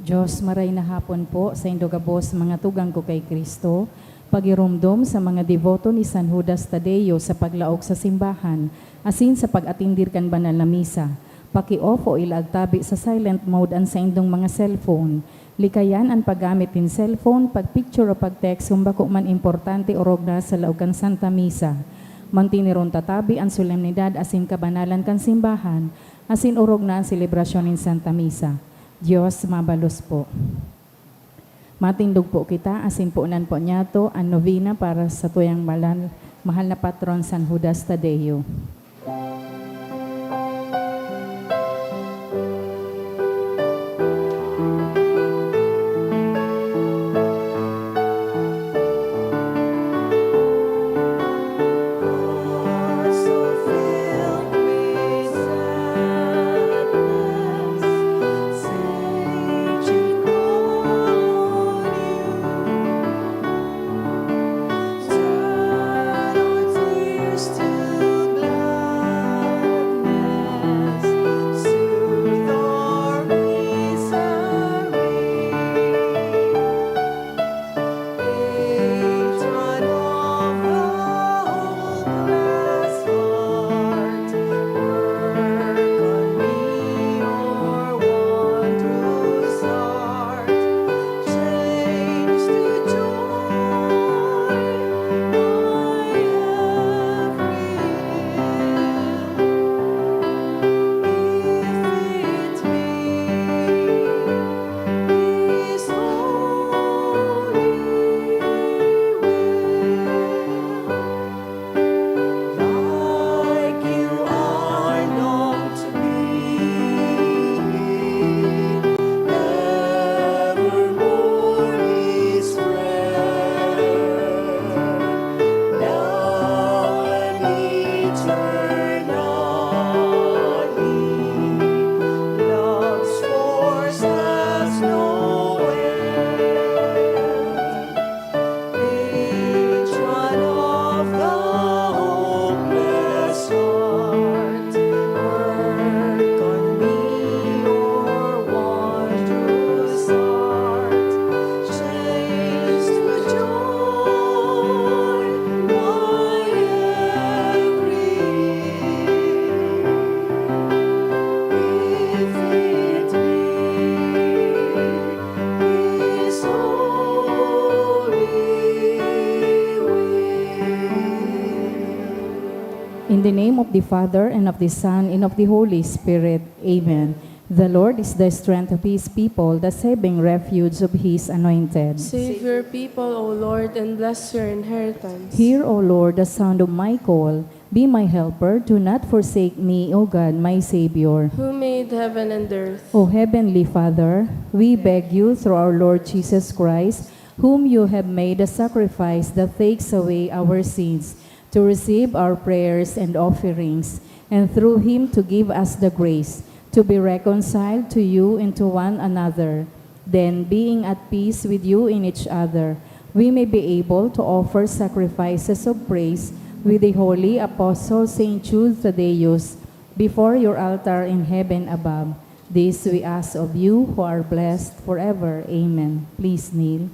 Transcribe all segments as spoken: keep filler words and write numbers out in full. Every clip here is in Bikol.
Diyos, maray na hapon po saindo gabos, mga tugang ko kay Cristo. Pagiromdom sa mga deboto ni San Judas Tadeo sa paglaog sa simbahan asin sa pag-atendir kan banal na misa. Paki-off o ilaag tabi sa silent mode an saindong mga cellphone. Likayan an paggamit nin cellphone, pag-picture o pag-text kun bako man importante orog na sa laog kan Santa Misa. Mantineron ta tabi an solemnidad asin kabanalan kan simbahan, asin orog na an selebrasyon nin Santa Misa. Diyos mabalos po. Matindog po kita, asin ponan po niyato an novena para sa tuyang malal-, mahal na patron, San Judas Tadeo. In the name of the Father, and of the Son, and of the Holy Spirit. Amen. The Lord is the strength of his people, the saving refuge of his anointed. Save your people, O Lord, and bless your inheritance. Hear, O Lord, the sound of my call. Be my helper, do not forsake me, O God, my Savior. Who made heaven and earth. O Heavenly Father, we beg you through our Lord Jesus Christ, whom you have made a sacrifice that takes away our sins, to receive our prayers and offerings, and through him to give us the grace to be reconciled to you and to one another. Then, being at peace with you in each other, we may be able to offer sacrifices of praise with the holy apostle Saint Jude Thaddeus before your altar in heaven above. This we ask of you who are blessed forever. Amen. Please kneel.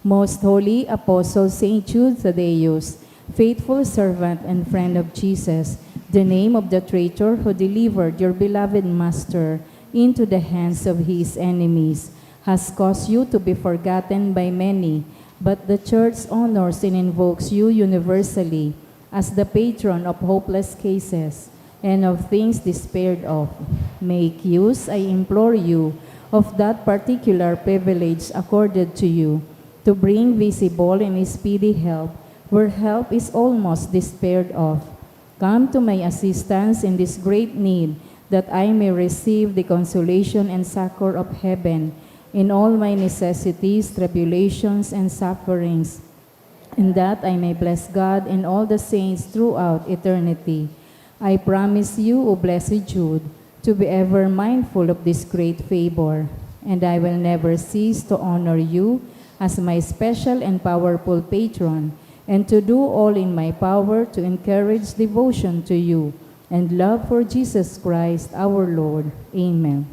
Most Holy Apostle Saint Jude Thaddeus, faithful servant and friend of Jesus, the name of the traitor who delivered your beloved Master into the hands of his enemies, has caused you to be forgotten by many, but the Church honors and invokes you universally as the patron of hopeless cases and of things despaired of. Make use, I implore you, of that particular privilege accorded to you, to bring visible and speedy help where help is almost despaired of. Come to my assistance in this great need, that I may receive the consolation and succor of heaven in all my necessities, tribulations, and sufferings, and that I may bless God and all the saints throughout eternity. I promise you, O Blessed Jude, to be ever mindful of this great favor, and I will never cease to honor you as my special and powerful patron, and to do all in my power to encourage devotion to you and love for Jesus Christ our Lord. Amen.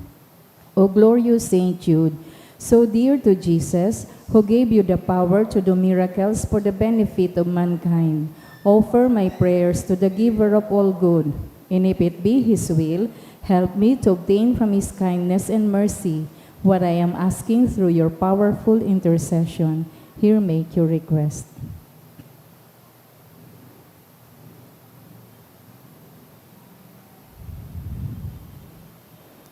O glorious Saint Jude, so dear to Jesus, who gave you the power to do miracles for the benefit of mankind, offer my prayers to the Giver of all good, and if it be His will, help me to obtain from His kindness and mercy what I am asking through your powerful intercession. Here make your request.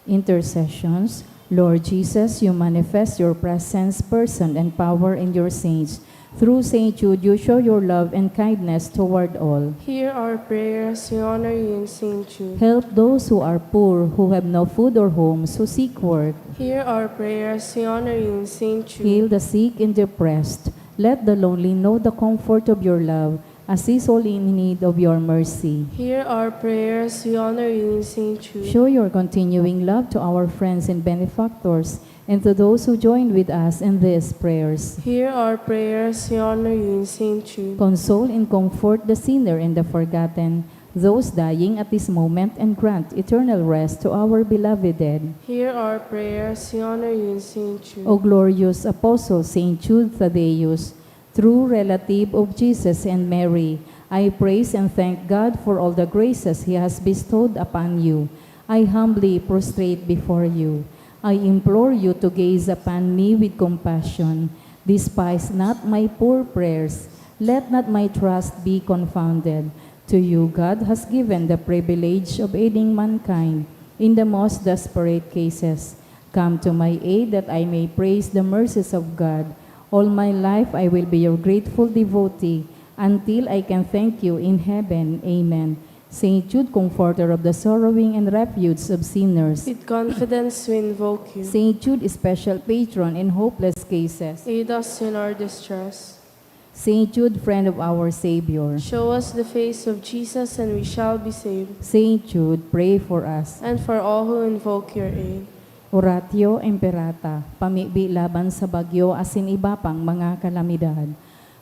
Intercessions. Lord Jesus, you manifest your presence, person, and power in your saints. Through Saint Jude, you show your love and kindness toward all. Hear our prayers, we honor you in Saint Jude. Help those who are poor, who have no food or homes, who seek work. Hear our prayers, we honor you in Saint Jude. Heal the sick and depressed. Let the lonely know the comfort of your love, as his soul in need of your mercy. Hear our prayers, we honor you in Saint Jude. Show your continuing love to our friends and benefactors, and to those who join with us in these prayers. Hear our prayers, we honor you in Saint Jude. Console and comfort the sinner and the forgotten, those dying at this moment, and grant eternal rest to our beloved dead. Hear our prayers, we honor you in Saint Jude. O glorious Apostle Saint Jude Thaddeus, true relative of Jesus and Mary, I praise and thank God for all the graces He has bestowed upon you. I humbly prostrate before you. I implore you to gaze upon me with compassion. Despise not my poor prayers. Let not my trust be confounded. To you, God has given the privilege of aiding mankind in the most desperate cases. Come to my aid that I may praise the mercies of God. All my life I will be your grateful devotee until I can thank you in heaven. Amen. Saint Jude, comforter of the sorrowing and refuge of sinners. With confidence we invoke you. Saint Jude, special patron in hopeless cases. Aid us in our distress. Saint Jude, friend of our Savior. Show us the face of Jesus and we shall be saved. Saint Jude, pray for us. And for all who invoke your aid. Oratio Imperata, pamibi laban sa bagyo asin iba pang mga kalamidad.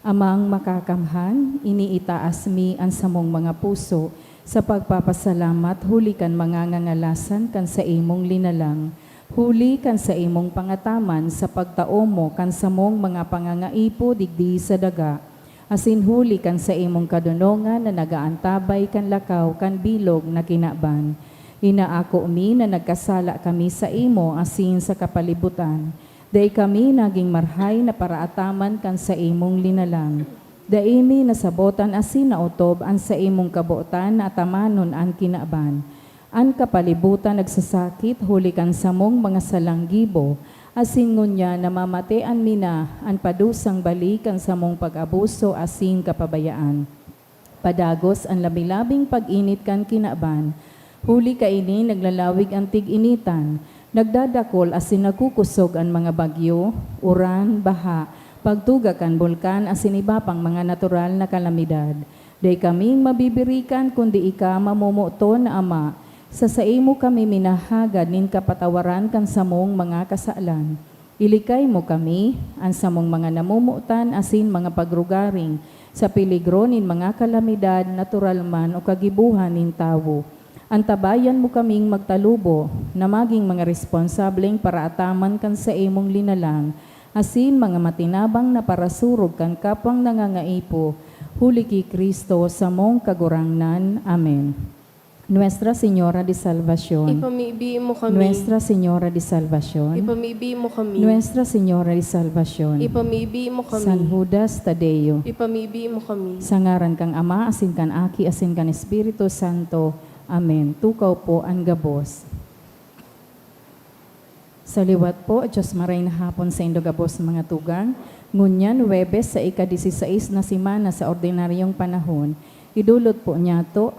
Amang Makakamhan, iniitaas mi an samong mga puso sa pagpapasalamat huli kan mga ngangalasan kan saimong linalang, huli kan saimong pangataman sa pagtao mo kan samong mga pangangaipo digdi sa daga, asin huli kan saimong kadonongan na nag-aantabay kan lakaw kan bilog na kinaban. Inaako mi na nagkasala kami saimo asin sa kapalibutan. Dai kami nagin marahay na paraataman kan saimong linalang. Dai mi nasabotan asin naotob an saimong kabotan na atamanon an kinaban. An kapalibutan nagsasakit huli kan samong mga salang gibo, asin ngunyan namamatean mi na an padusang bali kan samong pag-abuso asin kapabayaan. Padagos an labi-labing pag-init kan kinaban. Huli kaini naglalawig an tig-initan, nagdadakol asin nagkukosog an mga bagyo, uran, baha, pagtuga kan bulkan asin iba pang mga natural na kalamidad. Dai kaming mabibirikan kundi ika, mamomoton na Ama. Sa saimo kami minahagad nin kapatawaran kan samong mga kasalan. Ilikay mo kami, an samong mga namomotan asin mga pagrugaring, sa peligro nin mga kalamidad, natural man o kagibohan nin tawo. Antabayan mo kaming magtalubo na magin mga responsableng paraataman kan saimong linalang, asin mga matinabang na parasurog kan kapwang nangangaipo, huli ki Cristo, samong Kagurangnan. Amen. Nuestra Señora de Salvacion. Ipamibi mo kami. Nuestra Señora de Salvacion. Ipamibi mo kami. Nuestra Señora de Salvacion. Ipamibi mo kami. San Judas Tadeo. Ipamibi mo kami. Sa ngaran kan Ama, asin kan Aki, asin kan Espiritu Santo. Amen. Tukaw po an gabos. Sa liwat po, Diyos maray na hapon saindo gabos, mga tugang. Ngunyan, Huwebes, sa ika-disisais na semana sa ordinaryong panahon, idolot po niyato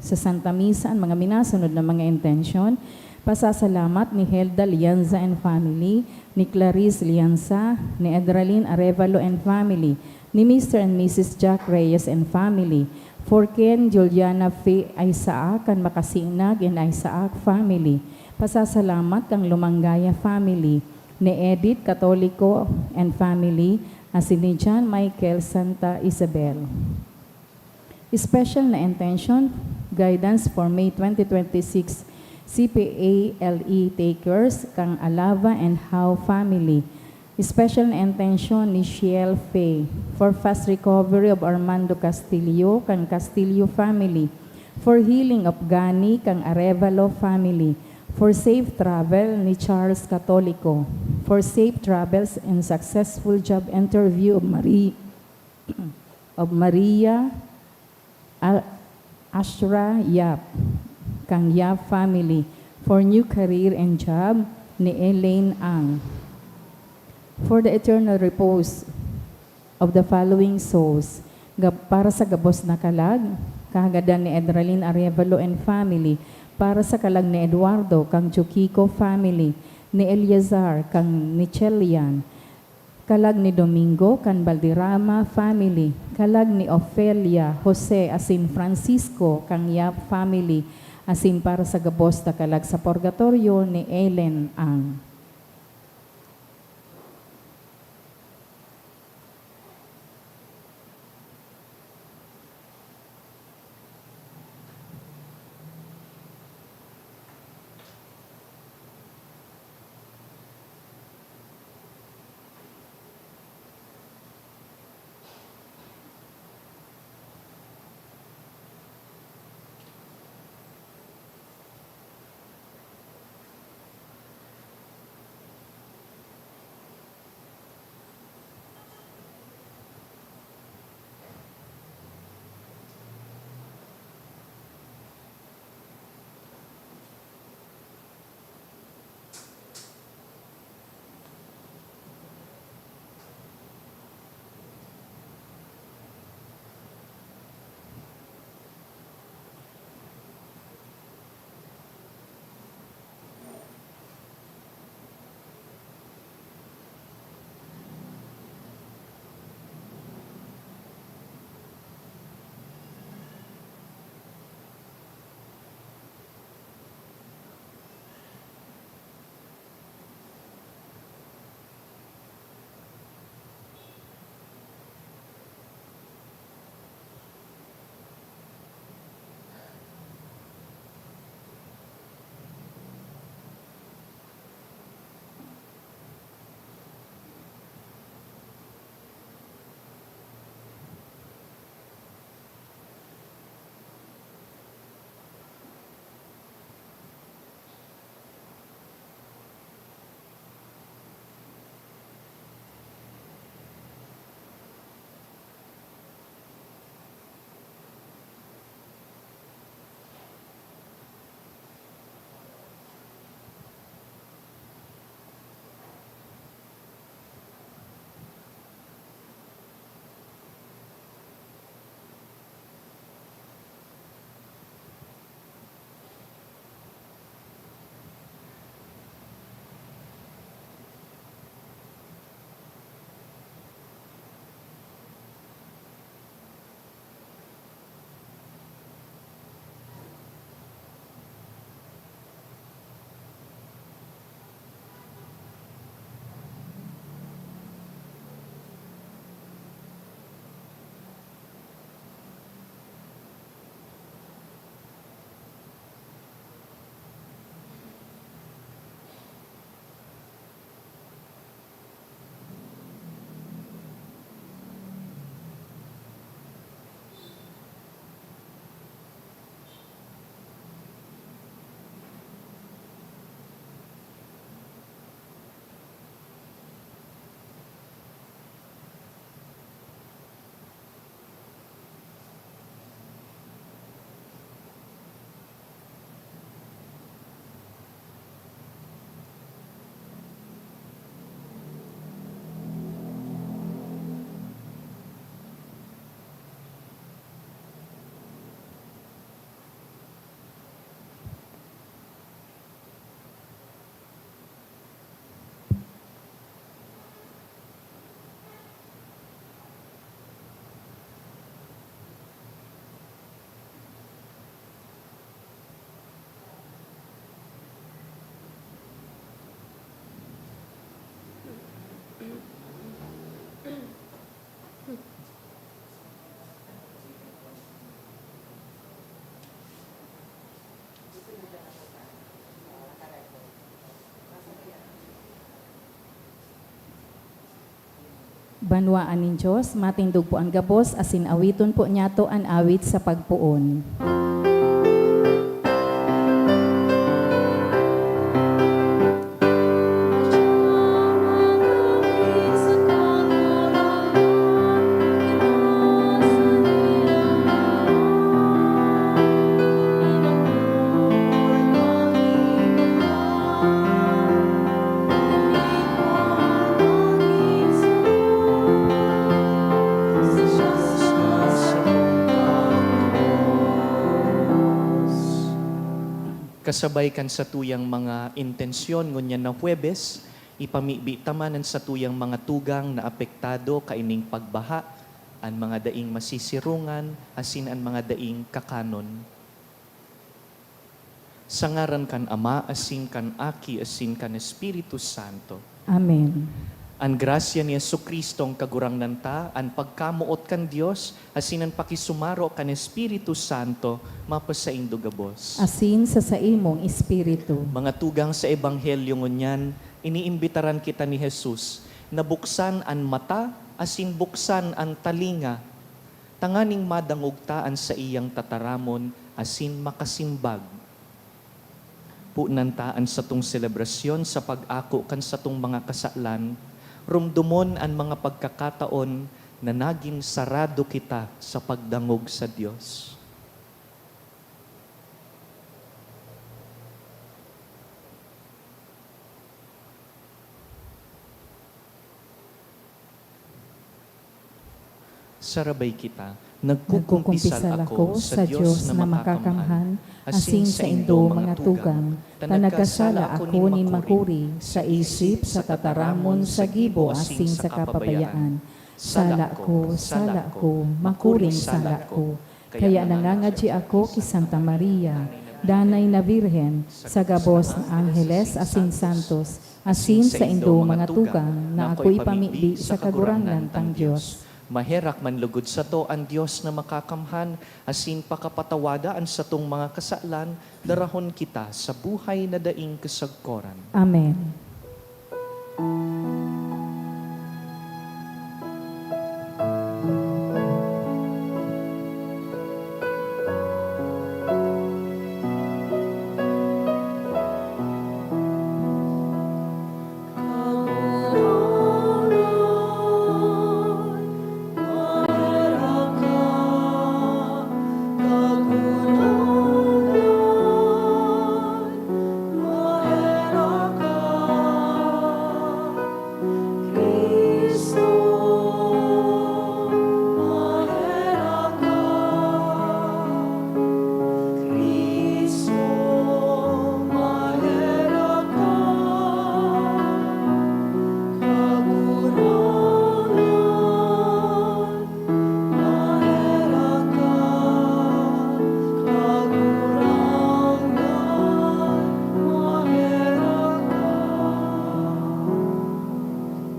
sa Santa Misa an mga minasunod na mga intensyon. Pasasalamat ni Helda Lianza and family, ni Clarice Lianza, ni Edralyn Arevalo and family, ni Mister and Missus Jack Reyes and family, for Ken Juliana Fe Isaac and Makasinag and Isaac family. Pasasalamat kan Lumangaya family, ni Edith Catolico and family, asin ni John Michael Santa Isabel. Special na intention, guidance for May twenty twenty-six, C P A L E takers kan Alava and Hao family. Special na intention ni Shiel Faye for fast recovery of Armando Castillo kan Castillo family, for healing of Gani kan Arevalo family, for safe travel ni Charles Catolico, for safe travels and successful job interview of Marie of Maria Al-, Ashra Yap, kan Yap family, for new career and job ni Elaine Ang. For the eternal repose of the following souls, gab-, para sa gabos na kalag, kahagadan ni Edralyn Arevalo and family, para sa kalag ni Eduardo, kan Chukiko family, ni Eleazar, kan Nichelian, kalag ni Domingo kan Valderrama family, kalag ni Ofelia, Jose asin Francisco kan Yap family, asin para sa gabos na kalag sa purgatorio ni Ellen Ang. Banwaan nin Dios, matindog po an gabos, asin awiton po niyato an awit sa pagpoon. Kasabay kan satuyang mga intensyon ngunyan na Huwebes, ipamibi ta man an satuyang mga tugang na apektado kaining pagbaha, an mga daing masisirongan, asin an mga daing kakanon. Sa ngaran kan Ama, asin kan Aki, asin kan Espiritu Santo. Amen. An grasya ni Jesu-Cristo, an Kagurangnan ta, an pagkamoot kan Dios, asin an pakisumaro kan Espiritu Santo, mapasaindo gabos. Asin sa saimong espiritu. Mga tugang, sa Ebanghelyo ngunyan, iniimbitaran kita ni Jesus na buksan an mata asin buksan an talinga, tanganing madangog ta an saiyang tataramon asin makasimbag. Punan ta an satong selebrasyon sa pag-ako kan satong mga kasalan, rumdomon an mga pagkakataon na nagin sarado kita sa pagdangog sa Dios. Sarabay kita. Nagkukumpisal ako sa Dios na makakamhan, asin saindo, mga tugang, ta nagkasala ako nin makuri, sa isip, sa tataramon, sa gibo, asin sa kapabayaan. Sala ko, sala ko, makuring sala ko. Kaya nangangadyi ako ki Santa Maria, Danay na Birhen, sa gabos na angheles asin santos, asin saindo, mga tugang, na ako ipamibi sa Kagurangnan tang Dios. Maherak man logod sato an Dios na makakamhan, asin pakapatawada an satong mga kasalan, darahon kita sa buhay na daing kasagkoran. Amen.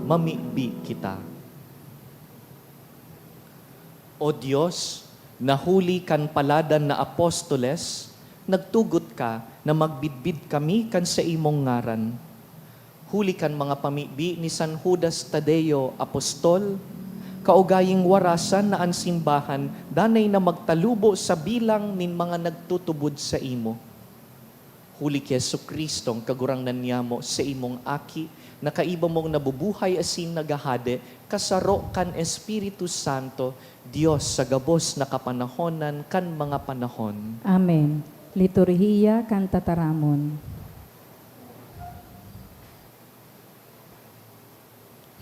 Mamibi kita. O Dios, na huli kan paladan na apostoles, nagtugot ka na magbidbid kami kan saimong ngaran. Huli kan mga pamibi ni San Judas Tadeo, apostol, kaugaying warasan na an simbahan danay na magtalubo sa bilang nin mga nagtutubod saimo. Huli ki Jesu-Cristo, an Kagurangnan niyamo, saimong Aki, na kaiba mong nabubuhay asin naghahade, kasaro kan Espiritu Santo, Dios sa gabos na kapanahonan kan mga panahon. Amen. Liturhiya kan Tataramon.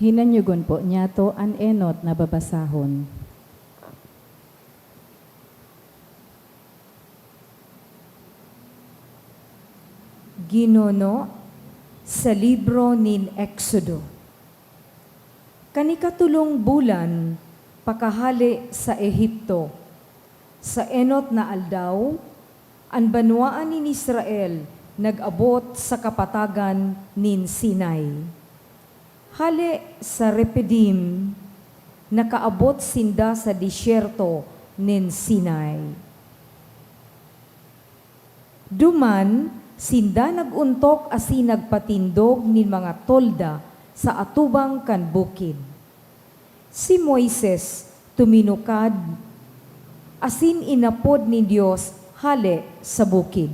Hinanyugon po niyato an enot na babasahon. Ginuno sa libro nin Exodo. Kan ikatolong bulan pakahale sa Ehipto, sa enot na aldaw, an banwaan nin Israel nag-abot sa kapatagan nin Sinai. Hale sa Refidim, nakaabot sinda sa disyerto nin Sinai. Duman, sinda nag-ontok asin nagpatindog nin mga tolda sa atubang kan bukid. Si Moises tuminukad asin inapod nin Dios hale sa bukid.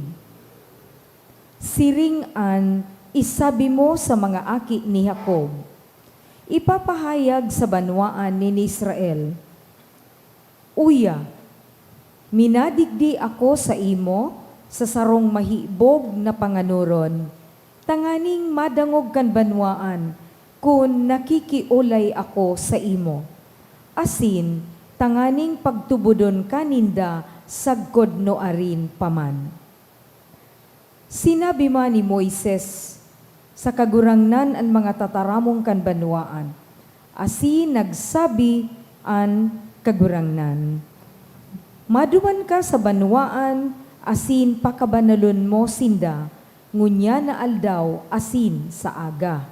Siring an isabi mo sa mga aki ni Jacob, "Ipapahayag sa banwaan nin Israel, 'Uya, minadigdi ako saimo sa sarong mahibog na panganoron, tanganing madangog kan banwaan kun nakikiolay ako saimo, asin tanganing pagtubodon ka ninda sagkod nuarin pa man.'" Sinabi man ni Moises sa Kagurangnan an mga tataramon kan banwaan, asin nagsabi an Kagurangnan, "Maduman ka sa banwaan asin pakabanalon mo sinda ngunyan na aldaw asin sa aga.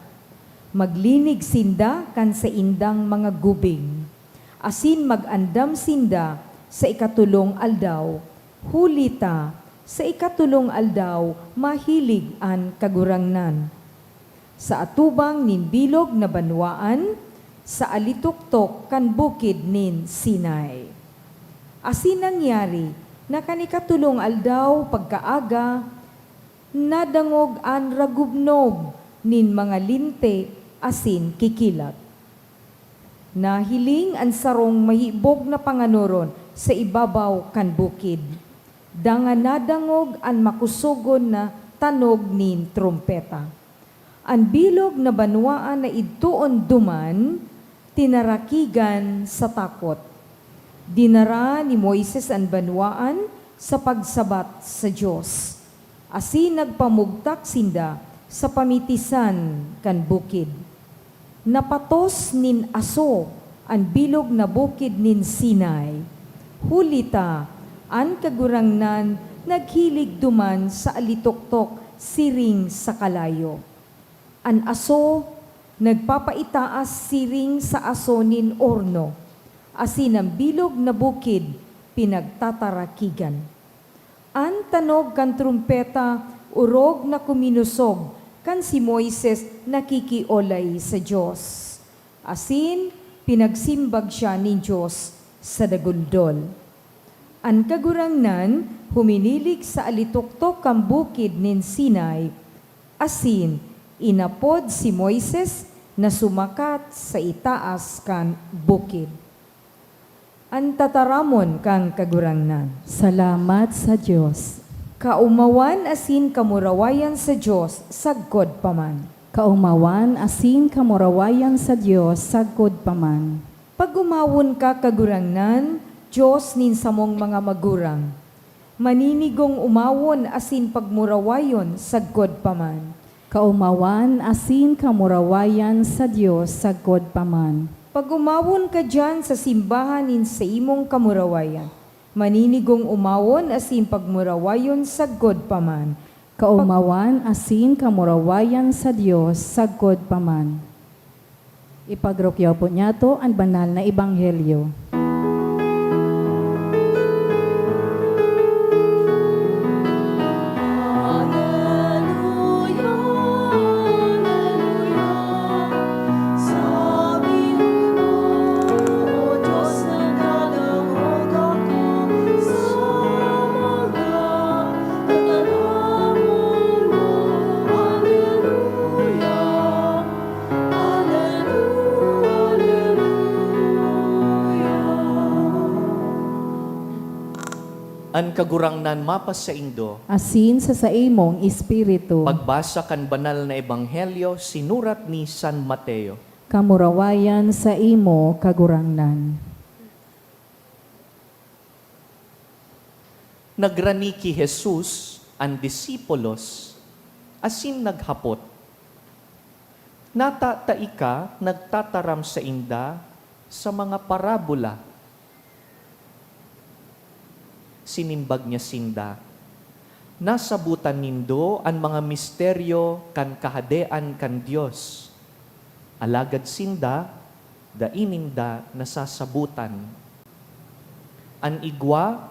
Maglinig sinda kan saindang mga gubing, asin mag-andam sinda sa ikatolong aldaw, huli ta sa ikatolong aldaw mahilig an Kagurangnan sa atubang nin bilog na banwaan, sa alitoktok kan bukid nin Sinai." Asin nangyari na kan ikatolong aldaw pagkaaga, nadangog an ragubnob nin mga linte asin kikilat. Nahiling an sarong mahibog na panganoron sa ibabaw kan bukid, dangan nadangog an makosogon na tanog nin trompeta. An bilog na banwaan na idtoon duman tinarakigan sa takot. Dinara ni Moises an banwaan sa pagsabat sa Dios, asin nagpamugtak sinda sa pamitisan kan bukid. Napatos nin aso an bilog na bukid nin Sinai, huli ta an Kagurangnan naghilig duman sa alitoktok siring sa kalayo. An aso nagpapaitaas siring sa aso nin orno, asin an bilog na bukid pinagtatarakigan. An tanog kan trompeta orog na kuminosog kan si Moises nakikiolay sa Dios, asin pinagsimbag siya nin Dios sa daguldol. An Kagurangnan huminilig sa alitoktok kan bukid nin Sinai, asin inapod si Moises na sumakat sa itaas kan bukid. An tataramon kan Kagurangnan. Salamat sa Dios. Kaomawan asin kamurawayan sa Dios sagkod pa man. Kaomawan asin kamurawayan sa Dios sagkod pa man. Pag-omawon ka, Kagurangnan, Dios nin samong mga magurang. Maninigong omawon asin pagmurawayon sagkod pa man. Kaomawan asin kamurawayan sa Dios sagkod pa man. Pag-omawon ka diyan sa simbahan nin saimong kamurawayan. Maninigong omawon asin pagmurawayon sagkod pa man. Kaomawan asin kamurawayan sa Dios sagkod pa man. Ipagrukyaw po niyato an banal na ebanghelyo. An Kagurangnan mapasaindo. Asin sa saimong espiritu. Pagbasa kan Banal na Ebanghelyo sinurat ni San Mateo. Kamurawayan saimo, Kagurangnan. Nagrani ki Jesus an disipulos asin naghapot, "Nata ta ika nagtataram sainda sa mga parabola?" Sinimbag niya sinda, "Nasabotan nindo an mga misteryo kan Kahadean kan Dios, alagad sinda dai ninda nasasabotan. An igwa,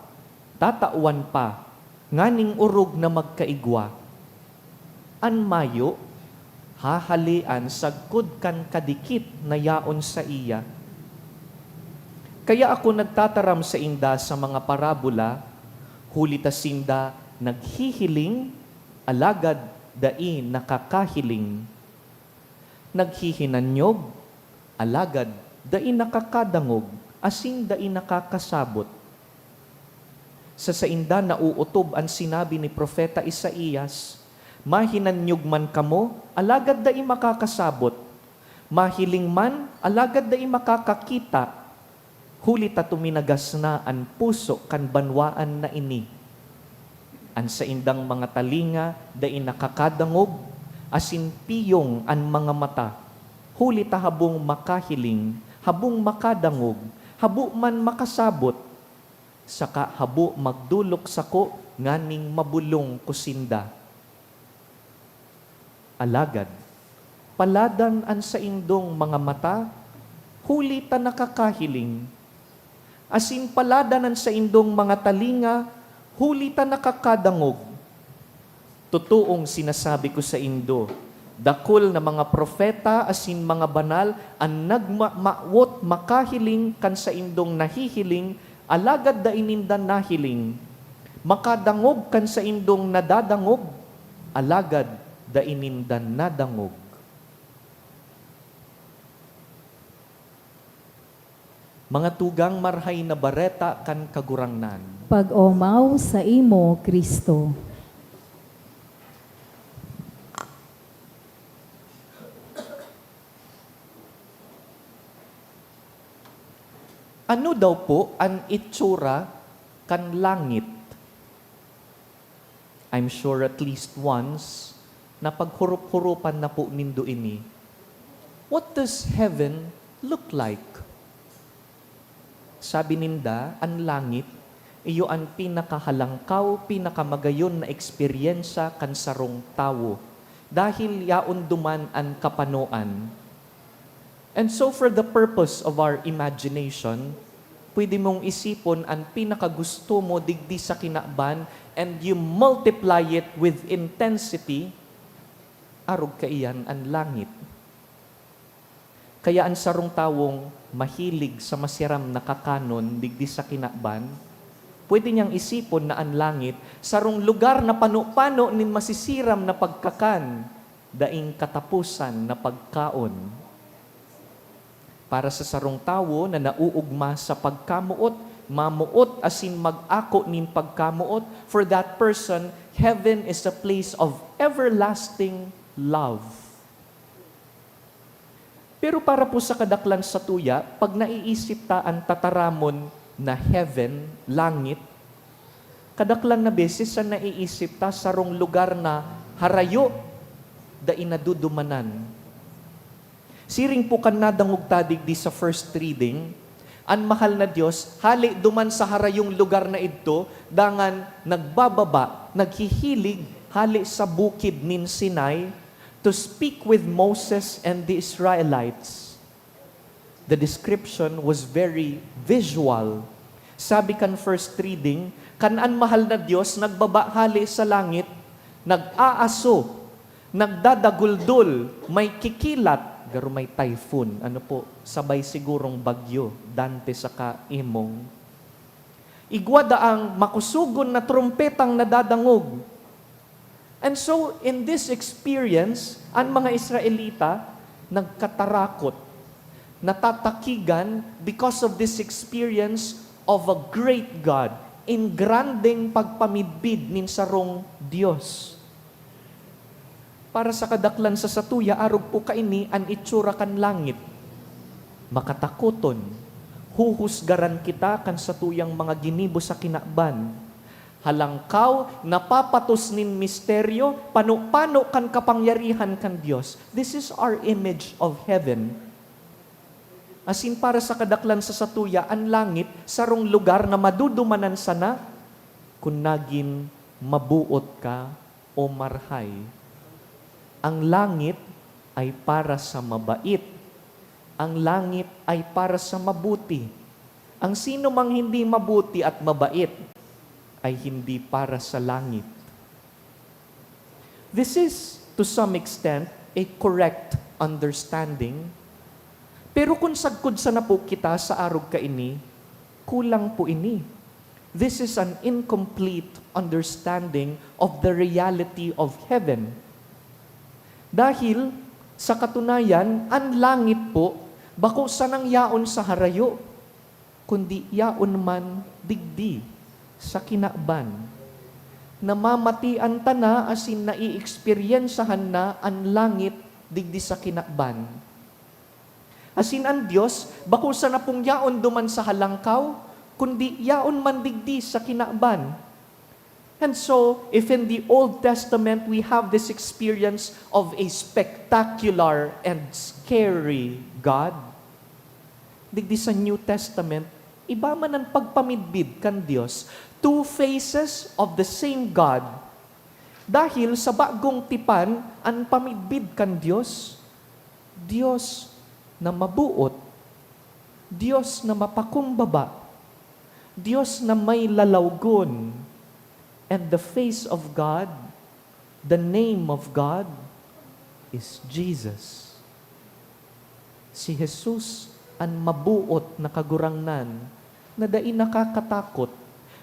tatawan pa nganing orog na magkaigwa. An mayo, hahalean sagkod kan kadikit na yaon saiya. Kaya ako nagtataram sainda sa mga parabola, huli ta sinda naghihiling, alagad dai nakakahiling. Naghihinanyog, alagad dai nakakadangog asin dai nakakasabot. Sa sainda nauotob an sinabi ni Propeta Isaias, "Mahinanyog man kamo, alagad dai makakasabot. Mahiling man, alagad dai makakakita. Huli ta tuminagas na an puso kan banwaan na ini. An saindang mga talinga dai nakakadangog, asin piyong an mga mata. Huli ta habong makahiling, habong makadangog, habo man makasabot, saka habo magdolok sako nganing mabolong ko sinda." Alagad, paladan an saindong mga mata, huli ta nakakahiling, asin paladan an saindong mga talinga, huli ta nakakadangog. Totoong sinasabi ko saindo, dakul na mga propeta asin mga banal an nagmamawot makahiling kan saindong nahihiling, alagad dai ninda nahiling, makadangog kan saindong nadadangog, alagad dai ninda nadangog. Mga tugang, Marahay na Bareta kan Kagurangnan. Pag-omaw saimo, Cristo. Ano daw po an itsura kan langit? I'm sure at least once, napaghurop-huropan na po nindo ini. What does heaven look like? Sabi ninda, an langit, iyo an pinakahalangkaw, pinakamagayon na eksperyensya kan sarong tawo, dahil yaon duman an kapanoan. And so, for the purpose of our imagination, pwede mong isipon an pinakagusto mo digdi sa kinaban, and you multiply it with intensity, arog kaiyan an langit. Kaya an sarong tawong mahilig sa masiram na kakanon digdi sa kinaban, pwede niyang isipon na an langit sarong lugar na pano-pano nin masisiram na pagkakan, daing kataposan na pagkaon. Para sa sarong tawo na nauugma sa pagkamoot, mamoot asin mag-ako nin pagkamoot, for that person, heaven is a place of everlasting love. Pero para po sa kadaklan satuya, pag naiisip ta an tataramon na heaven, langit, kadaklan na beses sa naiisip ta sarong lugar na harayo, dai nadudumanan. Siring po kan nadangog ta digdi sa first reading, an mahal na Dios, hale duman sa harayong lugar na idto, dangan nagbababa, naghihilig hale sa bukid nin Sinai to speak with Moses and the Israelites. The description was very visual. Sabi kan first reading, kan an mahal na Dios nagbaba hale sa langit, nag-aaso, nagdadaguldol, may kikilat, garo may typhoon, ano po, sabay sigurong bagyo, Dante saka Imong. Igwa daang makusogon na trompetang nadadangog. And so, in this experience, an mga Israelita nagkatarakot, natatakigan because of this experience of a great God, in grandeng pagpamidbid nin sarong Dios. Para sa kadaklan sa satuya, arog po kaini an itsura kan langit. Makatakoton, huhusgaran kita kan satuyang mga ginibo sa kinaban. Halangkaw, napapatos nin misteryo, pano-pano kan kapangyarihan kan Dios. This is our image of heaven. Asin para sa kadaklan sa satuya, an langit, sarong lugar na madudumanan sana kun nagin maboot ka o marahay. Ang langit ay para sa mabait. Ang langit ay para sa mabuti. Ang sino mang hindi mabuti at mabait ay hindi para sa langit. This is, to some extent, a correct understanding. Pero kun sagkod sana po kita sa arog kaini, Kulang po ini. This is an incomplete understanding of the reality of heaven. Dahil, sa katunayan, an langit po, bako sanang yaon sa harayo, kundi yaon man digdi sa kinaban. Namamatian ta na asin naieksperiyensahan na an langit digdi sa kinaban. Asin an Dios, bako sana pong yaon duman sa halangkaw, kundi yaon man digdi sa kinaban. And so, if in the Old Testament we have this experience of a spectacular and scary God, digdi sa New Testament, iba man an pagpamidbid kan Dios. Two faces of the same God. Dahil sa bagong tipan an pamidbid kan Dios, Dios na mabuot, Dios na mapakumbaba, Dios na may lalawgon. And the face of God, the name of God, is Jesus. Si Jesus an mabuot na Kagurangnan na dai nakakatakot,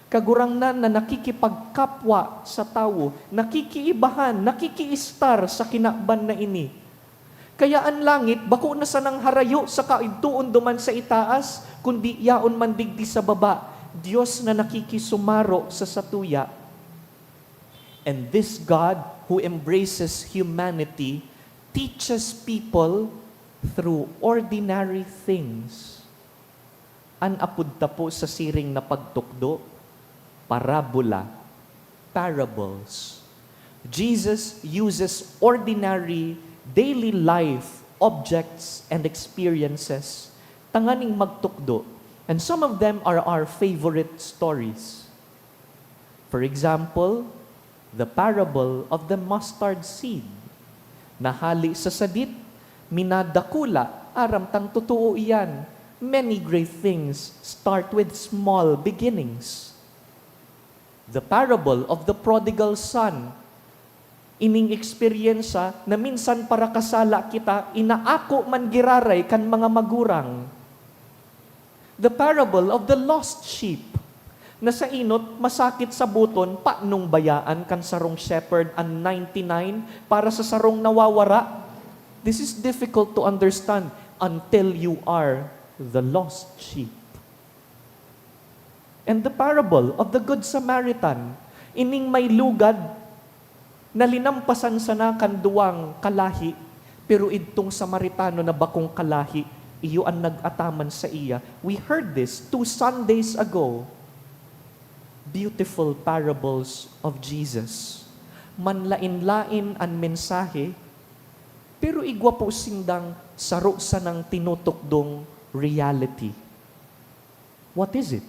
Kagurangnan na nakikipagkapwa sa tawo, nakikiibahan, nakikiistar sa kinaban na ini. Kaya an langit bako na sanang harayo sa kaidtoon duman sa itaas, kundi yaon man digdi sa baba, Dios na nakikisumaro sa satuya. And this God who embraces humanity teaches people through ordinary things. An apod ta po sa siring na pagtukdo, parabola, parables. Jesus uses ordinary, daily life objects and experiences tanganing magtukdo, and some of them are our favorite stories. For example, the parable of the mustard seed. Na hale sa sadit, minadakula, aram tang totoo iyan. Many great things start with small beginnings. The parable of the prodigal son. Ining eksperyensya na minsan parakasala kita, inaako man giraray kan mga magurang. The parable of the lost sheep. Na sa enot, masakit saboton, panong bayaan kan sarong shepherd an ninety-nine para sa sarong nawawara? This is difficult to understand until you are the lost sheep. And the parable of the Good Samaritan, ining may lugad na linampasan sana kan duwang kalahi, pero idtong Samaritano na bakong kalahi, iyo an nag-ataman saiya. We heard this two Sundays ago. Beautiful parables of Jesus. Manlaen-laen an mensahe, pero igwa po sindang saro sanang tinutukdong reality. What is it?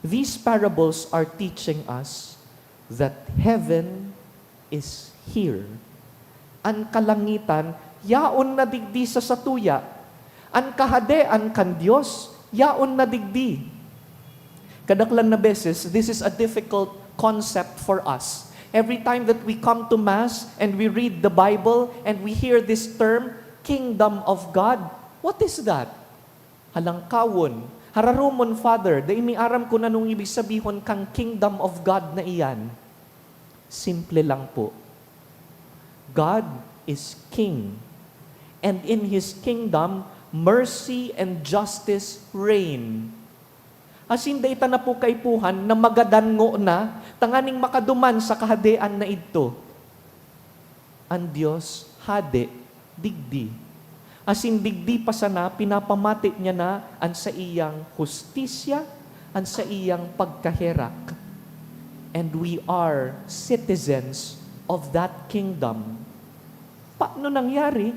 These parables are teaching us that heaven is here. An kalangitan yaon na digdi sa satuya. An Kahadean kan Dios yaon na digdi. Kadaklan na beses, this is a difficult concept for us. Every time that we come to Mass and we read the Bible and we hear this term, Kingdom of God, what is that? Halangkawon, hararomon, Father, dai mi aram kun anong ibig sabihon kan Kingdom of God na iyan. Simple lang po. God is King. And in His kingdom, mercy and justice reign. Asin dai ta na po kaipuhan na magadan ngona tanganing makaduman sa kahadean na idto. An Dios hade digdi. Asin digdi pa sana pinapamati niya na an saiyang hustisya, an saiyang pagkaherak. And we are citizens of that kingdom. Paano nangyari?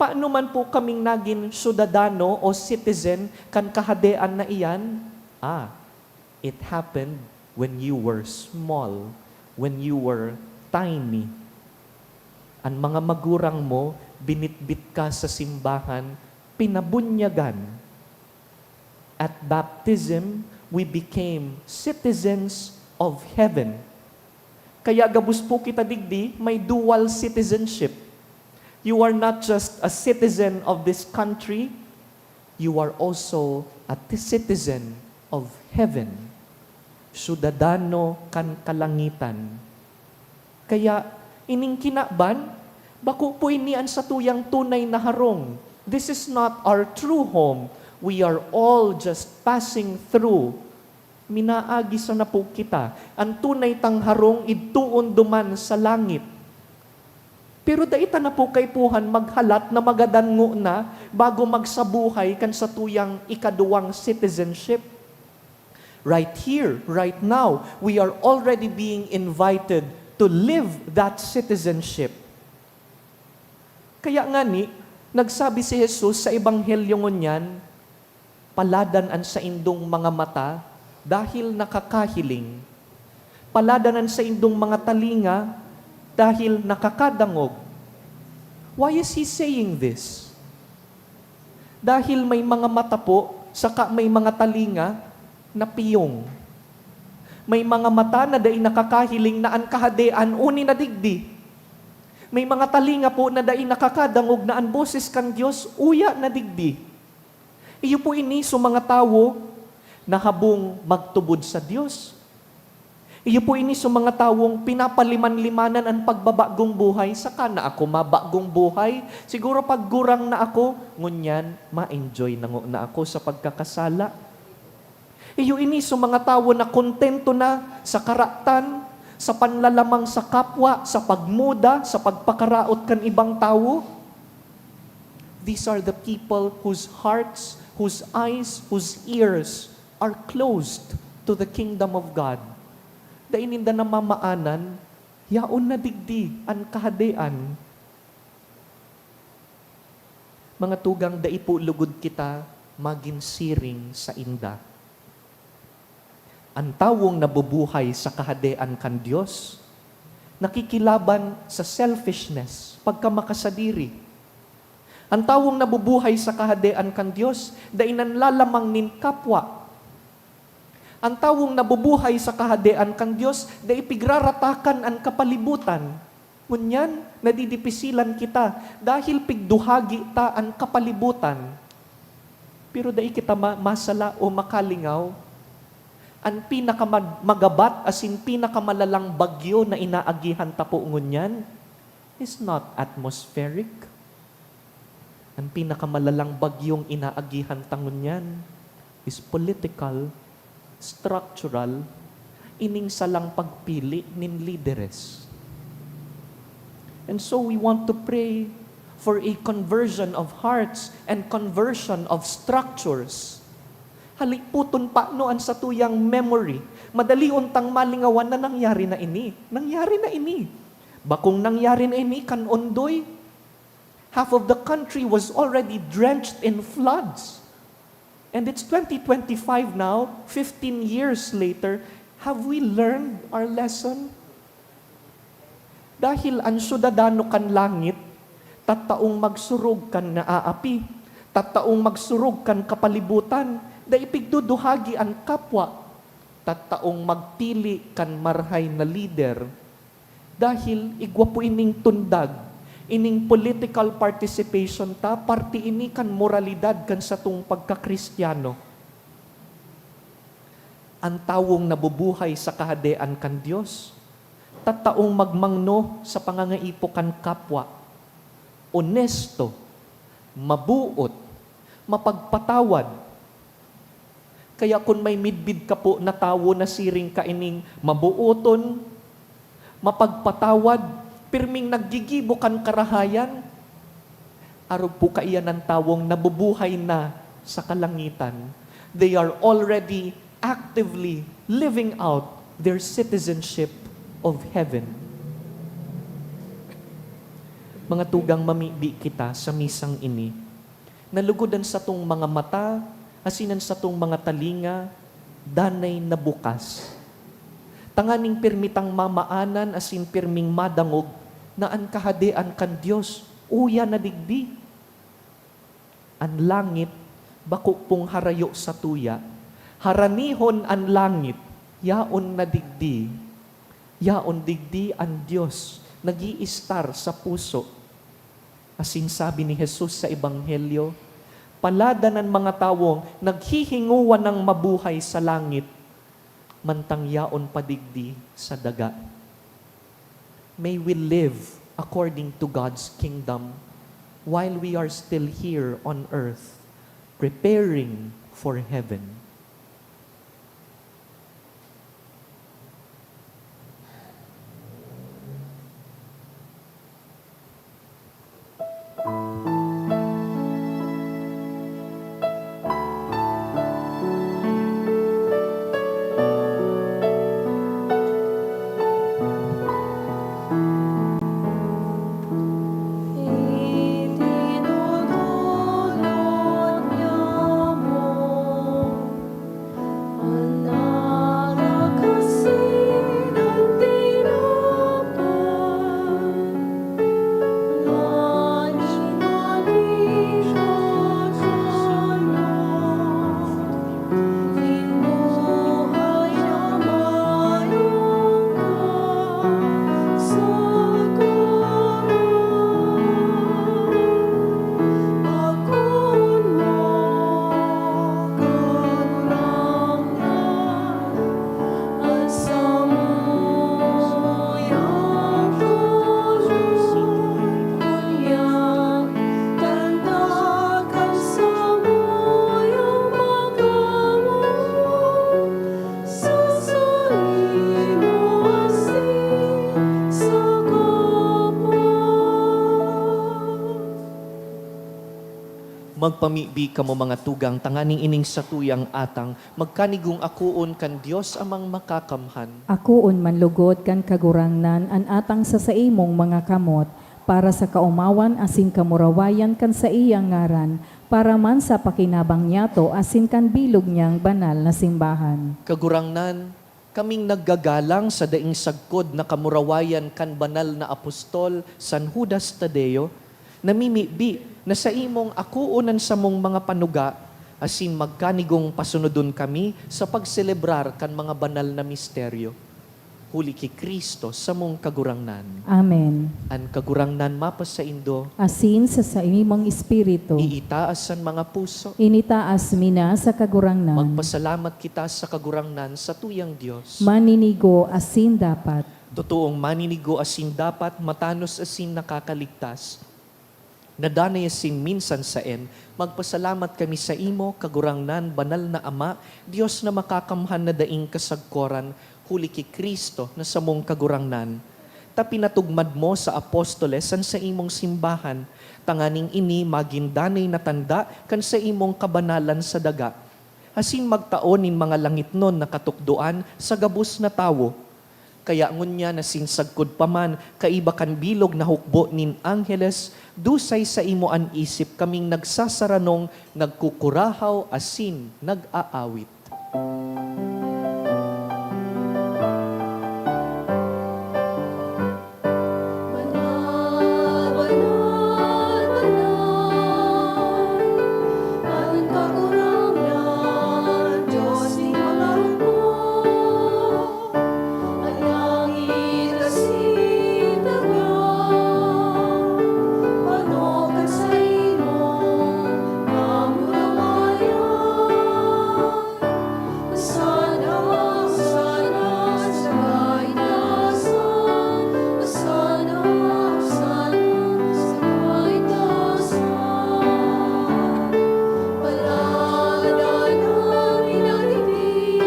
Paano man po kaming nagin syudadano o citizen kan kahadean na iyan? Ah, it happened when you were small, when you were tiny. An mga magurang mo, binitbit ka sa simbahan, pinabunyagan. At baptism, we became citizens of heaven. Kaya gabos po kita digdi, may dual citizenship. You are not just a citizen of this country, you are also a citizen of heaven, syudadano kan kalangitan. Kaya, ining kinaban, bako po ini an satuyang tunay na harong. This is not our true home. We are all just passing through. Minaagi sana po kita. An tunay tang harong idtoon duman sa langit. Pero dai ta na po kaipuhan maghalat na magadan ngona bago magsabuhay kan satuyang ikaduwang citizenship. Right here, right now, we are already being invited to live that citizenship. Kaya ngani, nagsabi si Jesus sa Ebanghelyo ngunyan, "Paladan an saindong mga mata dahil nakakahiling. Paladan an saindong mga talinga dahil nakakadangog." Why is he saying this? Dahil may mga mata po, saka may mga talinga na piyong. May mga mata na dai nakakahiling na an Kahadean uni na digdi. May mga talinga po na dai nakakadangog na an boses kan Dios uya na digdi. Iyo po ini sa mga tawo na habong magtubod sa Dios. Iyo po ini sa mga tawong pinapaliman-limanan an pagbabagong buhay, saka na ako mabagong buhay. Siguro pag gurang na ako, ngunyan, ma-enjoy na ngona ako sa pagkakasala. Iyo ini sa mga tawo na kontento na sa karatan, sa panlalamang sa kapwa, sa pagmuda, sa pagpakaraot kan ibang tawo. These are the people whose hearts, whose eyes, whose ears are closed to the kingdom of God. Dai ninda namamaanan, yaon na digdi an Kahadean. Mga tugang, dai po lugod kita magin siring sainda. An tawong nabubuhay sa Kahadean kan Dios, nakikilaban sa selfishness, pagkamakasadiri. An tawong nabubuhay sa Kahadean kan Dios, dai nanlalamang nin kapwa. An tawong nabubuhay sa Kahadean kan Dios, dai pigraratakan an kapalibutan. Ngunyan, nadidipisilan kita dahil pigduhagi ta an kapalibutan. Pero dai kita ma-, masala o makalingaw. An pinakamag-, magabat asin pinakamalalang bagyo na inaagihan ta po ngunyan is not atmospheric. An pinakamalalang bagyong inaagihan ta ngunyan is political, structural, ining salang pagpili nin lideres. And so we want to pray for a conversion of hearts and conversion of structures. Haliputon pa no an satuyang memory. Madalion tang malingawan na nangyari na ini. Nangyari na ini. Bakong nangyari na ini kan Ondoy. Half of the country was already drenched in floods. And it's twenty twenty-five now, fifteen years later. Have we learned our lesson? Dahil an syudadano kan langit, tataong magsurog kan naaapi, tataong magsurog kan kapalibutan, dai pigduduhagi an kapwa, tataong magpili kan marahay na lider. Dahil igwa po ining tundag, ining political participation ta, parte ini kan moralidad kan satong pagkakristiyano. An tawong nabubuhay sa Kahadean kan Dios, tataong magmangno sa pangangaipo kan kapwa, onesto, mabuot, mapagpatawad. Kaya kun may midbid ka po na tawo na siring kaining mabuoton, mapagpatawad, pirming naggigibo kan karahayan, arog po kaiyan an tawong nabubuhay na sa kalangitan. They are already actively living out their citizenship of heaven. Mga tugang, mamibi kita sa misang ini. Nalugod an satong mga mata, asin an satong mga talinga, danay na bukas. Tanganing pirmi tang mamaanan asin pirming madangog na an Kahadean kan Dios uya na digdi. An langit bako pong harayo satuya. Haranihon an langit, yaon na digdi. Yaon digdi an Dios, nag-iistar sa puso. Asin sabi ni Jesus sa Ebanghelyo, Paladan an mga tawong naghihingowa nang mabuhay sa langit, mantang yaon pa digdi sa daga. May we live according to God's kingdom while we are still here on earth, preparing for heaven. Magpamibi kamo, mga tugang, tanganing ining satuyang atang magkanigong akoon kan Dios Amang Makakamhan. Akoon man logod kan Kagurangnan an atang sa saimong mga kamot, para sa kaomawan asin kamurawayan kan saiyang ngaran, para man sa pakinabang niyato asin kan bilog niyang banal na simbahan. Kagurangnan, kaming naggagalang sa daing sagkod na kamurawayan kan banal na apostol San Judas Tadeo, namimibi na saimong akoon an samong mga panuga asin magkanigong pasunodon kami sa pagselebrar kan mga banal na misteryo. Huli ki Cristo, samong Kagurangnan. Amen. An Kagurangnan mapasaindo. Asin sa saimong espiritu. Iitaas an mga puso. Initaas mi na sa Kagurangnan. Magpasalamat kita sa Kagurangnan, satuyang Dios. Maninigo asin dapat. Totoong maninigo asin dapat, matanos asin nakakaligtas. Nadanay asin minsan saen, magpasalamat kami saimo, Kagurangnan, Banal na Ama, Dios na makakamhan na daing kasagkoran, huli ki Cristo na samong Kagurangnan. Ta pinatugmad mo sa apostoles an saimong simbahan, tanganing ini magin danay na tanda kan saimong kabanalan sa daga, asin magtao nin mga langitnon na katukdoan sa gabos na tawo. Kaya ngunyan asin sagkod pa man, kaiba kan bilog na hukbo nin angheles, dusay saimo an isip kaming nagsasaranong, nagkukurahaw asin nag-aawit. Banal, banal, banal, an Kagurangnan, Dios nin mga hukbo. An langit asin daga, pano kan saimong kamurawayan. Hosanna, Hosanna sa kaitaasan. Hosanna, Hosanna sa kaitaasan. Palad an minalibi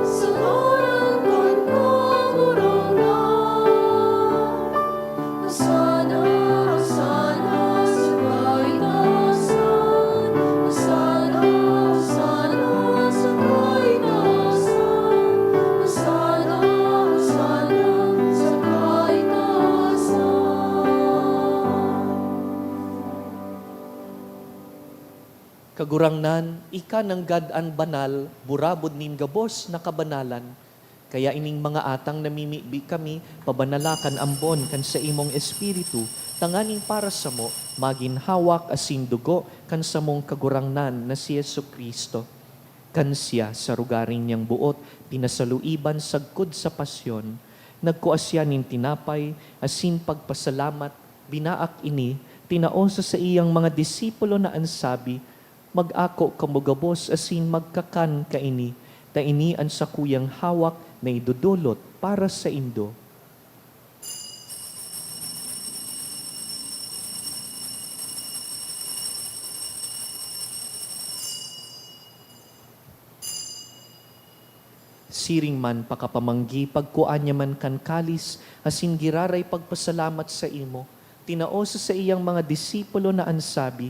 sa ngaran kan Kagurangnan. Hosanna, Hosanna sa kaitaasan. Hosanna, Hosanna sa kaitaasan. Hosanna, Hosanna sa kaitaasan. Kagurangnan, ika nanggad an banal, burabod nin gabos na kabanalan. Kaya ining mga atang namimibi kami, pabanala kan ambon kan saimong Espiritu, tanganing para samo magin hawak asin dugo kan samong Kagurangnan na si Jesu-Cristo. Kan siya, sa rogaring niyang boot, pinasaluiban sagkod sa pasyon, nagkua siya nin tinapay asin pagpasalamat, binaak ini, Tinao sa saiyang mga disipulo na an sabi, "Mag-ako kamo gabos asin magkakan kaini, ta ini an sakuyang hawak na idodolot para saindo." Siring man pakapamanggi, pagkua niya man kan kalis asin giraray pagpasalamat saimo, tinao sa saiyang mga disipulo na an sabi,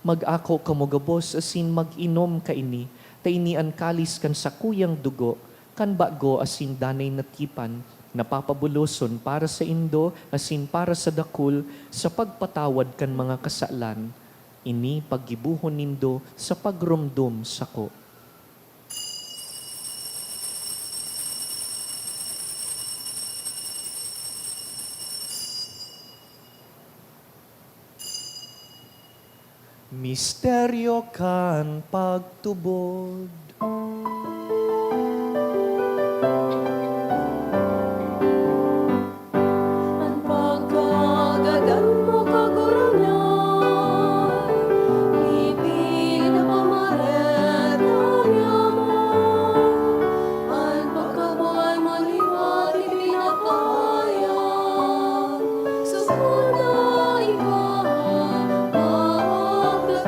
"Mag-ako kamo gabos asin mag-inom kaini, ta ini an kalis kan sakuyang dugo, kan bago asin danay na tipan, na papabuloson para saindo asin para sa dakul sa pagpatawad kan mga kasalan. Ini paggibohon nindo sa pagromdom sako." Misteryo kan pagtubod. An pagkagadan mo, Kagurangnan, ipinapamareta niamo. An pagkabuhay mo liwat ipinapahayag, sagkod na ika magdatong.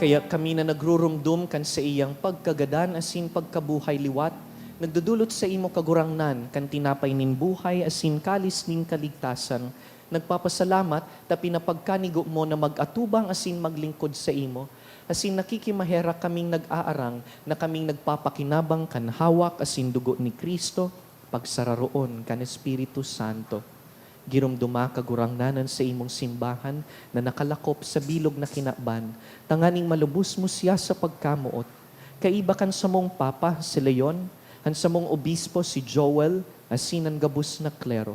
Kaya kami na nagruromdom kan saiyang pagkagadan asin pagkabuhay liwat, nagdodolot saimo, Kagurangnan, kan tinapay nin buhay asin kalis nin kaligtasan, nagpapasalamat ta pinapagkanigo mo na mag-atubang asin maglingkod saimo, asin nakikimaherak kaming nag-aarang na kaming nagpapakinabang kan hawak asin dugo ni Cristo, pagsararoon kan Espiritu Santo. Giromdoma, Kagurangnan, an saimong simbahan na nakalakop sa bilog na kinaban, tanganing malubos mo siya sa pagkamoot, kaiba kan samong Papa, si Leon, an samong Obispo, si Joel, asin an gabos na klero.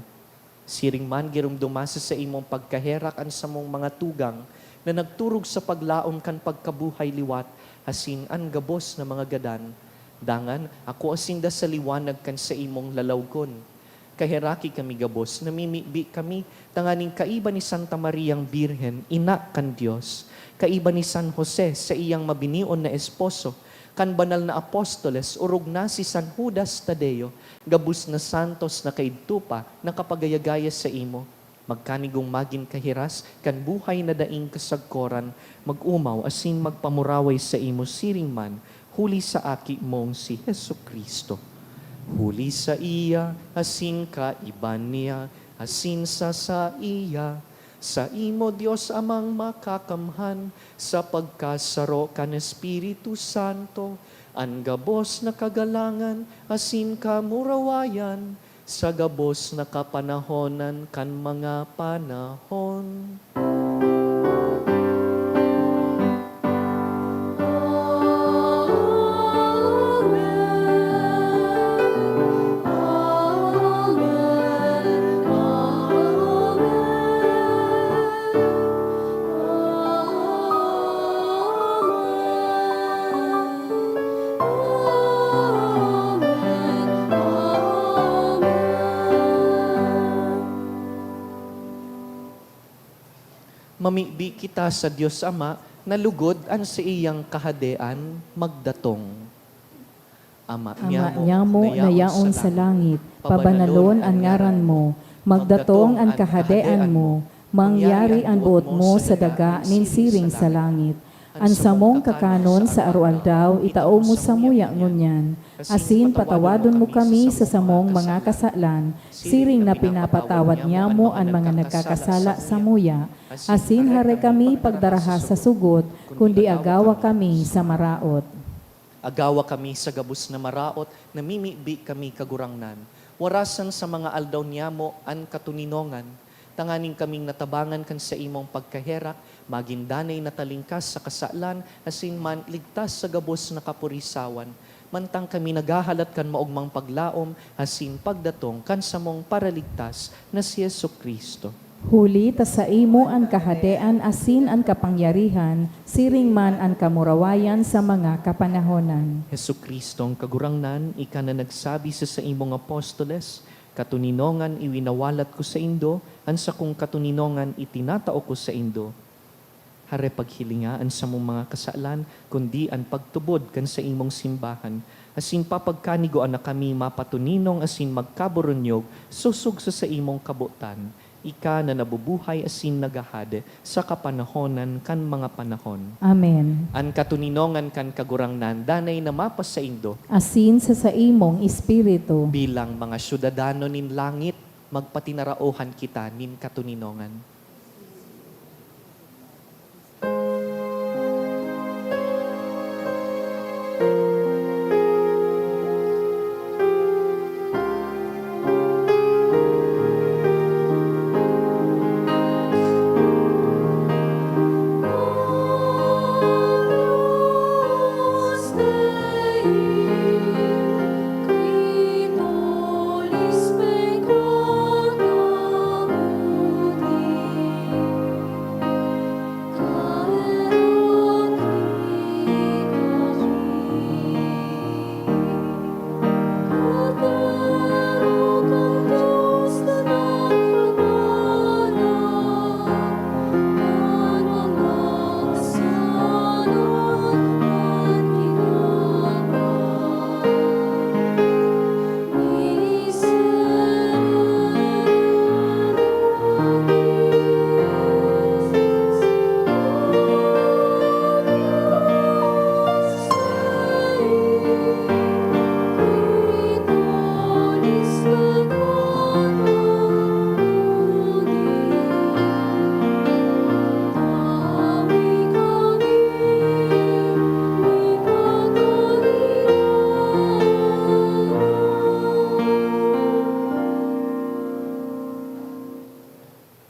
Siring man, giromdoma sa saimong pagkaherak an samong mga tugang na nagturog sa paglaom kan pagkabuhay liwat asin an gabos na mga gadan. Dangan, akoa sinda sa liwanag kan saimong lalawgon. Kaheraki kami gabos, namimibi kami tanganing kaiba ni Santa Mariang Birhen, ina kan Dios, kaiba ni San Jose, saiyang mabinion na esposo, kan banal na apostoles, orog na si San Judas Tadeo, gabos na santos na kaidto pa nakapagaya-gaya saimo, magkanigong magin kahiras kan buhay na daing kasagkoran, mag-omaw asin magpamuraway saimo siring man, huli sa Aki mong si Jesu-Cristo. Huli saiya, asin kaiba niya, asin sa saiya, saimo, Dios Amang Makakamhan, sa pagkasaro kan Espiritu Santo, an gabos na kagalangan asin kamurawayan, sa gabos na kapanahonan kan mga panahon. Mamibi kita sa Dios Ama na lugod an saiyang Kahadean magdatong. Ama niamo na yaon sa langit, pabanalon an ngaran mo, magdatong an Kahadean mo, mangyari an boot mo sa daga nin siring sa langit. An samong kakanon sa aroaldaw itao mo samuya ngunyan, asin patawadon mo kami sa samong mga kasalan, siring na pinapatawad niamo an mga nagkakasala samuya, asin hare kami pagdaraha sa sugot, kundi agawa kami sa maraot. Agawa kami sa gabos na maraot, namimibi kami, Kagurangnan. Warasan sa mga aldaw niyamo an katoninongan, tanganing kaming natabangan kan saimong pagkaherak, magin danay na talingkas sa kasalan, asin man ligtas sa gabos na kapurisawan, mantang kami naghahalat kan maogmang paglaom asin pagdatong kan samong Paraligtas na si Jesu-Cristo. Huli ta saimo an kahadean asin an kapangyarihan, siring man an kamurawayan sa mga kapanahonan. Jesu-Cristong Kagurangnan, ika na nagsabi sa saimong apostoles, Katoninongan iwinawalat ko saindo, an sakong katoninongan itinatao ko saindo. Hare paghilinga an samong mga kasalan, kundi an pagtubod kan saimong simbahan, asin papagkanigoan na kami mapatoninong asin magkaburunyog sosog sa saimong kabotan, ika na nabubuhay asin naghahade sa kapanahonan kan mga panahon. Amen. An katoninongan kan Kagurangnan danay na mapasaindo. Asin sa saimong espiritu. Bilang mga syudadano nin langit, magpatinaraohan kita nin katoninongan.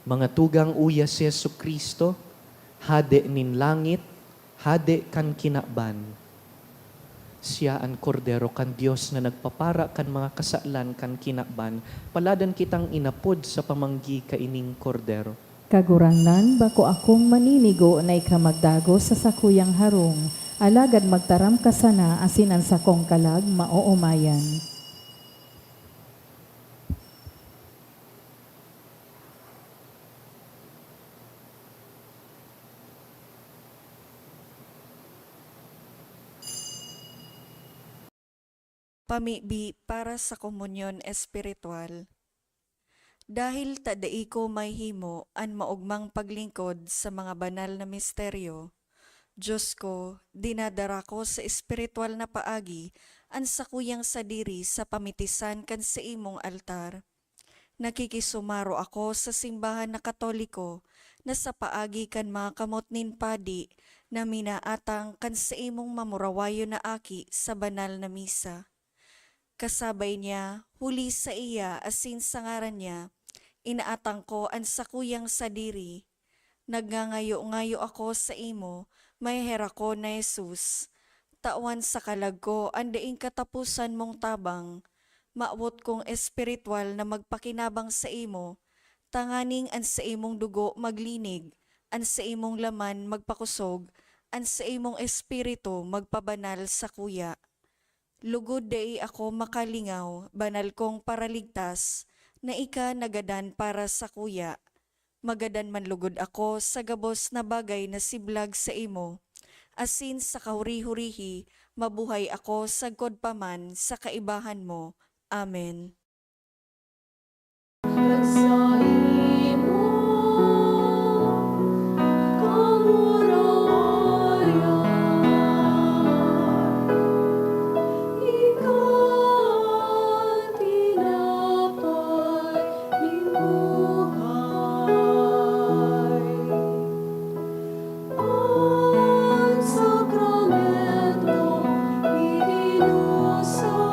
Mga tugang, uya si Jesu-Cristo, Hade nin langit, Hade kan kinaban. Siya an Kordero kan Dios na nagpapara kan mga kasalan kan kinaban. Paladan kitang inapod sa pamanggi kaining Kordero. Kagurangnan, bako akong maninigo na ika magdagos sa sakuyang harong, alagad magtaram ka sana asin an sakong kalag maoomayan. Pamibi para sa komunyon espiritual. Dahil ta dai ko mahihimo an maogmang paglingkod sa mga banal na misteryo, Dios ko, dinadara ko sa espiritual na paagi an sakuyang sadiri sa pamitisan kan saimong altar. Nakikisumaro ako sa simbahan na Katoliko na sa paagi kan mga kamot nin padi na minaatang kan saimong mamurawayon na aki sa banal na misa. Kasabay niya, huli saiya asin sa ngaran niya, inaatang ko an sakuyang sadiri. Nagngangayo-ngayo ako saimo, maheherakon na Jesus. Tawan sa kalag ko an daing kataposan mong tabang. Mawot kong espiritual na magpakinabang saimo, tanganing an saimong dugo maglinig, an saimong laman magpakosog, an saimong espiritu magpabanal sakuya. Lugod dai ako makalingaw, banal kong Paraligtas, na ika nagadan para sakuya. Magadan man lugod ako sa gabos na bagay na siblag saimo, asin sa kahuri-hurihi mabuhay ako sagkod pa man sa kaibahan mo. Amen. Saimo kamurawayan, ika an tinapay nin buhay. An sakramento iginusay.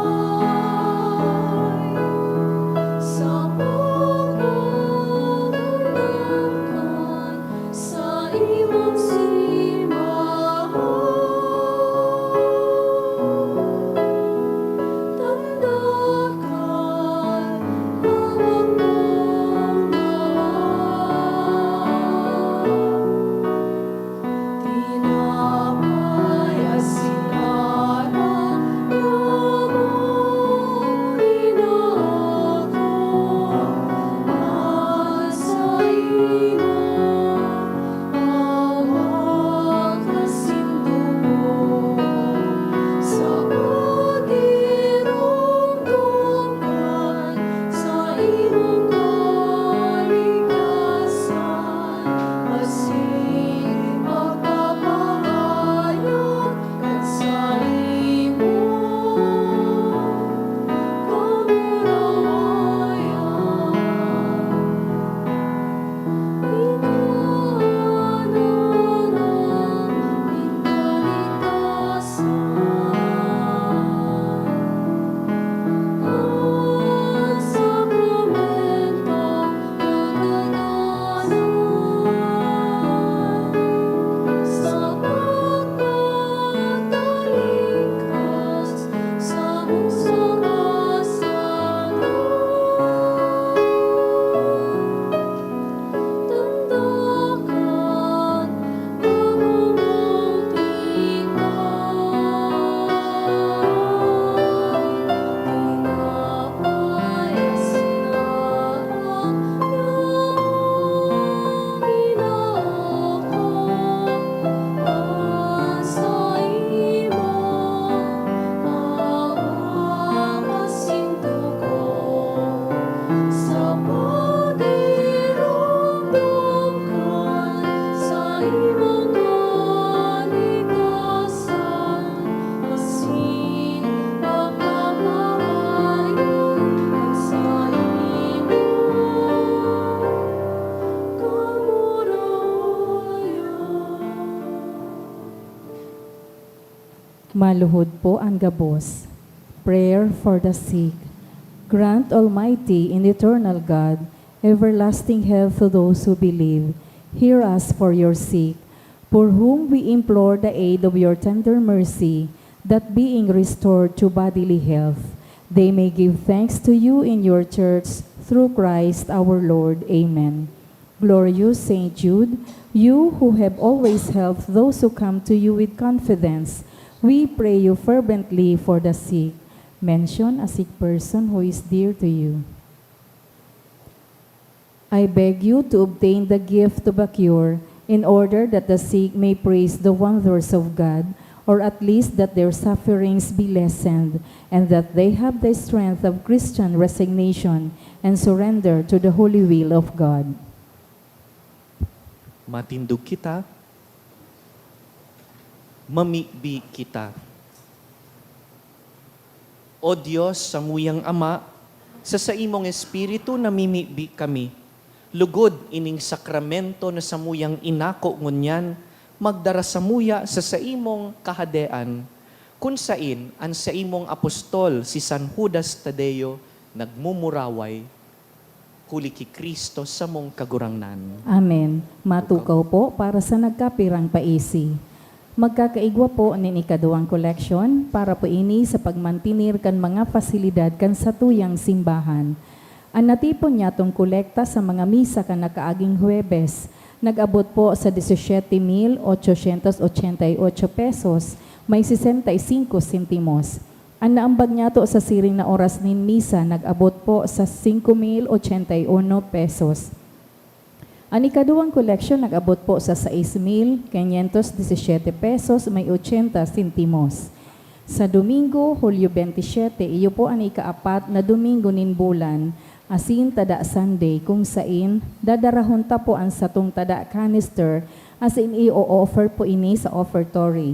Maluhod po an gabos. Prayer for the sick. Grant, Almighty and Eternal God, everlasting health to those who believe. Hear us for your sick, for whom we implore the aid of your tender mercy, that being restored to bodily health, they may give thanks to you in your church through Christ our Lord. Amen. Glorious Saint Jude, you who have always helped those who come to you with confidence, we pray you fervently for the sick. Mention a sick person who is dear to you. I beg you to obtain the gift of a cure, in order that the sick may praise the wonders of God, or at least that their sufferings be lessened, and that they have the strength of Christian resignation and surrender to the holy will of God. Matindog kita, mamibi kita. O Dios, samuyang Ama, sa saimong Espiritu namimibi kami. Lugod ining sakramento na samuyang inako ngunyan, magdara samuya sa saimong Kahadean, kun sain an saimong apostol, si San Judas Tadeo, nagmumuraway, huli ki Cristo samong Kagurangnan. Amen. Matukaw po para sa nagkapirang paisi. Magkakaigwa po nin ikaduwang koleksyon para po ini sa pagmantenir kan mga pasilidad kan satuyang simbahan. An natipon nyatong kolekta sa mga misa kan nakaaging Huwebes, nag-abot po sa disisiete mil ochocientos ochenta y ocho pesos, may sesenta y singko sentimos. An naambag nyato sa siring na oras nin misa nag-abot po sa singko mil ochenta y uno pesos. An ikaduwang koleksyon nag-abot po sa sais mil quinientos disisiete pesos may ochenta sentimos. Sa Domingo, Hulyo bentisiete, iyo po an ikaapat na Domingo nin bulan, asin tada Sunday, kung sain dadarahon ta po an satong tada canister, asin i-o-offer po ini sa offertory.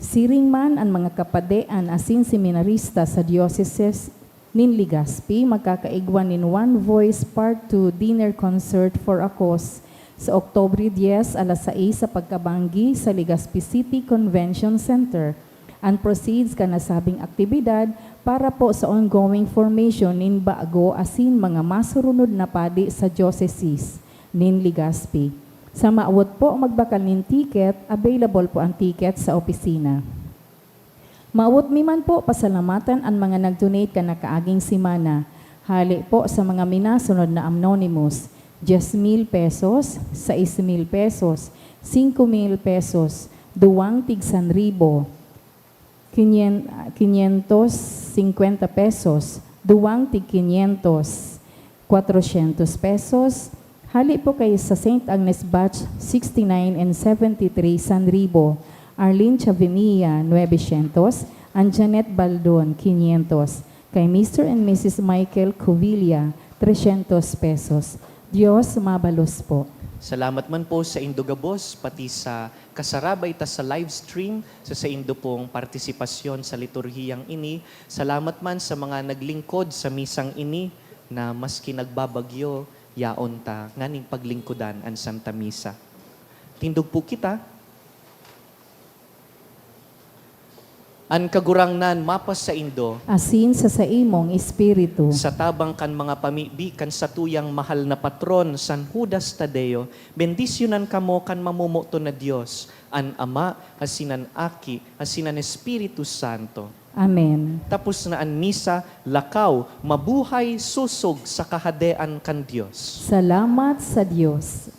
Siring man an mga kapadean asin seminarista sa Diocese nin Legazpi magkakaigwa nin One Voice Part two Dinner Concert for a Cause sa Oktubre dyes, alas sais sa pagkabanggi sa Legazpi City Convention Center. An proceeds kan nasabing aktibidad para po sa ongoing formation nin bago asin mga masurunod na padi sa Diocese nin Legazpi. Sa maawot po magbakal nin ticket, available po an ticket sa opisina. Maawot mi man po pasalamatan an mga nag-donate kan nakaaging semana. Hale po sa mga minasunod na anonymous, dyes mil pesos, sais mil pesos, singko mil pesos, duwang tig sanribo, kinyen-, quinientos cincuenta pesos, duwang tig quinientos, cuatrocientos pesos, hale po kay sa Saint Agnes Batch sixty-nine and seventy-three, sanribo, Arlene Chavimia, nuebecientos, and Janet Baldon, quinientos, kay Mister and Missus Michael Covilla, trescientos pesos. Dios mabalos po. Salamat man po saindo gabos, pati sa kasarabay ta sa live stream, sa saindo pong partisipasyon sa liturhiyang ini. Salamat man sa mga naglingkod sa misang ini na maski nagbabagyo, yaon ta nganing paglingkodan an Santa Misa. Tindog po kita. An Kagurangnan mapasaindo. Asin sa saimong espiritu. Sa tabang kan mga pamibi kan satuyang mahal na patron, San Judas Tadeo, bendisyonan kamo kan mamomoton na Dios, an Ama, asin an Aki, asin an Espiritu Santo. Amen. Tapos na an misa, lakaw, mabuhay, sosog sa Kahadean kan Dios. Salamat sa Dios.